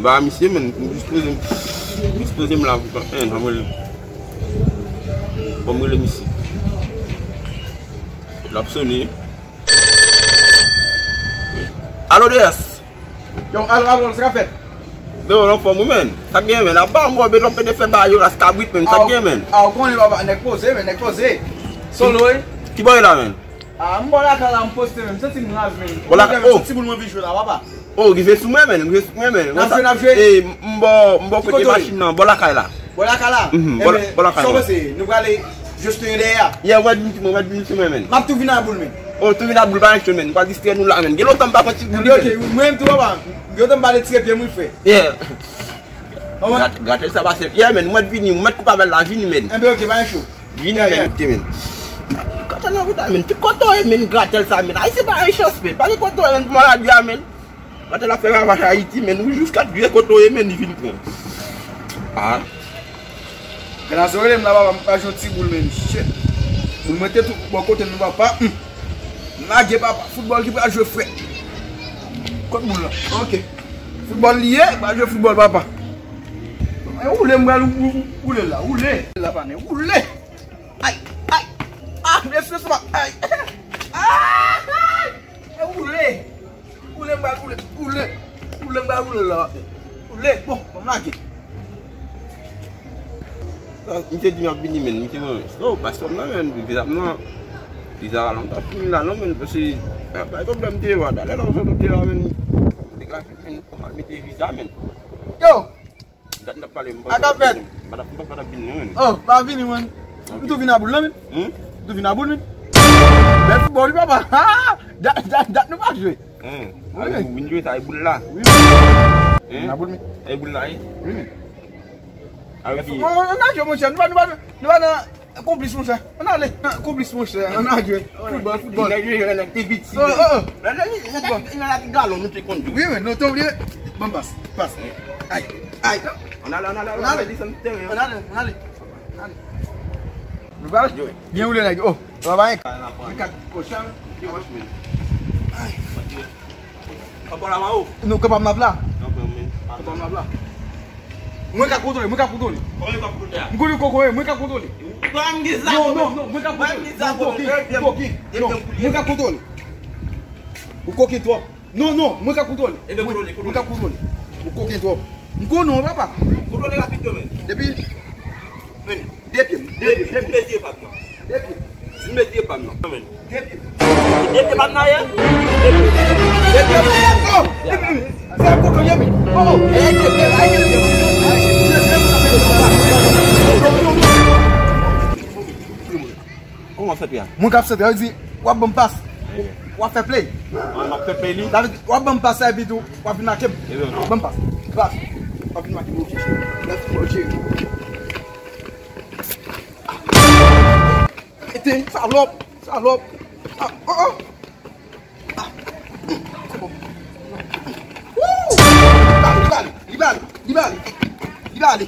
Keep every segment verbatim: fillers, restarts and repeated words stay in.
M pa misye, men, m jis poze m, jis poze m la pou, en, ann rele. Bon, m rele misye. L ap sone. Alo, D S. Yo, alo, alo, sa k ap fèt? Yo, w anfòm, wi, men. Sa k gen, men? Apa m wè, men, lòt pede fè bagay yo, ras kabrit, men. Sa k gen, men? A, w konnen, papa, nèg poze, men, nèg poze. Solo, wi. Ki bò w ye la, men? A, m bò lakay la, m poste, men. M santi m raz, men. Bò lakay, oh. Ti boul mwen vin jwe la, papa. Oh, rive sou mwen, men. Rive sou mwen, men. N ap jwe, n ap jwe. Eh, m bò, m bò kote machin nan, bò lakay la. Bò lakay la? Mhm, bò lakay la. Sa w panse? Nou prale jeste dèyè a? Yeah, w mèt vin sou mwen, w mèt vin sou mwen, men. M ap tou vin a boul, men. Oh, tou vin a boul, pa enkyete, men. M pral distrè nou la, men. Gen lontan m pa pran ti boul, men. Ok, mwen menm tou, papa. Gen lontan m pa retire pye m, wi, frè. Yeah. Gratèl sa pase. Yeah, men. Ou mèt vini, ou mèt koup avè l la, vini, men. Enben, ok, pa enkyete. Vini, men, koute, men. Gratèl nan wout la, men. Tout kote w ye, men, gratèl sa, men. Ayisyen pa gen chans, men. Pa gen kote w ye, men, pou maladi a, men. Gratèl ap fè ravaj Ayiti, men. Ou jiska dwe kote w ye, men, li vin pran. Ah. Ganazo rele m la, papa, m pa jwenn ti boul, men. Shit. Boul mwen te tou bò kote m, papa. Hmm. Lage, papa. Foutbòl ki pral jwe, frè. Kot boul la? Ok. Foutbòl li ye, pral jwe foutbòl, papa. E woule, m pral wou-, wou-, woule la, woule. La pa men, woule. Ay, ay, ah, mesye, se pa, ay, ah, ay, e woule. Woule, m pral woule, woule. Woule, m pral woule la. Woule, bon, bon, m lage. Ah, misye di m ap vini, men, misye, men. Oh, pa sòm nan, men, viza m nan. Viza a lontan fini la, non, men, paske, ah, pa pwoblèm, te yo, talè la, ou sot te la, men. Degaje, men, kòman mete viza, men. Yo! Dat n ap pale, m pa, sa k ap fèt? M pa t ap, m pa t ap vini, non, men. Oh, pa vini, man. M tou vin a boul, non, men. Hmm? M tou vin a boul, men. Bèl foutbòl, wi, papa. Ha! Dat, dat, dat nou pa jwe. Hmm. Wi. Ou vin jwe sa, e boul la. Wi. Hein? Vin a boul, men. E boul la, wi. Wi, men. Avèk ki? On, on a jwe, monchè. Nou pa, nou pa, nou pa nan Konplis, monchè. Ann ale. Konplis, monchè. Ann al jwe. Foutbòl, foutbòl. Nèg yo jwe nèg te piti. Oh, oh, oh. Foutbòl. Nèg la ti galon nou te konn jwe. Wi, wi, nou te obliye. Bon, pas, pas. Ay, ay. Ann ale, ann ale, ann ale. Ann ale, ann ale. Ann ale. Nou pral jwe. Byen woule, nèg. Oh, travay. Kat, oh, chan. Ay. Papa la, mao. Nou kapab m ap la. Kapab m ap la. Mwen ka kontwole, mwen ka kontwole. Kòman w ka kontwole a? M konnen kòkòye, mwen ka kontwole. Ban m gen zam. Non, non, non, mwen ka kontwole. Ban m gen zam. Non, kokin, kokin. Non, mwen ka kontwole. Ou kokin twòp. Non, non, mwen ka kontwole. Ebyen, kontwole, kontwole. Mwen ka kontwole. Ou kokin twòp. M konnen w, papa. Kontwole rapid, men. Depi, men. De pye m, de pye m, de pye m. Mete pa m nan. De pye. Mete pa m nan, ye? De pye. De pye. Oh! Fè kokoye, men. Oh! Kòman w santi a? Mwen k ap santi a, yo di, w ap ban m pas. W ap fè play. Ah, m ap fè play li. Sa vle di, w ap ban m pas sa, epi tou, w ap vin make m. Ban m pas. Pas. W ap vin make m, ok, cheri. Mèsi, mon cheri. Ete, salòp, salòp. Ah, oh, oh. Ah, se bon. Wouh! Li ba ale, li ba ale, li ba ale, li ba ale.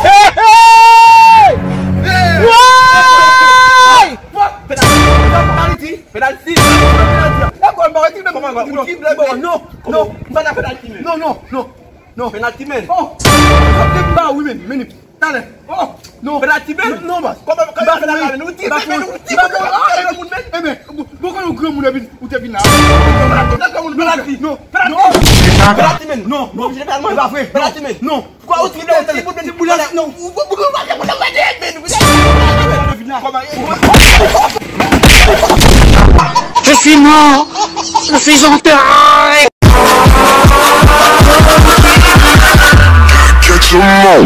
Hey, hey! Hey! Woy! Penalty! Penalty! Penalty! Non, non, non. Non, non, non. Penalty, men. Oh, sa te ba wi, men, men, talè. Oh, non. Penalty, men. Non, non, bas. Kòman, kòman penalty, men? Ou ti, men, ou ti, men, ou ti, men, ou ti, men. Eh, men, bon, bon, kon yon granmoun epi ou te vin la. Penalty. Non, non. Penalty, men. Non, non. Jeneralman, e pa vre. Penalty, men. Non. Kwa ou ti, men, ou ti, men, ou ti, men, non. Je suis mort. Je suis enterré. Catch 'em all.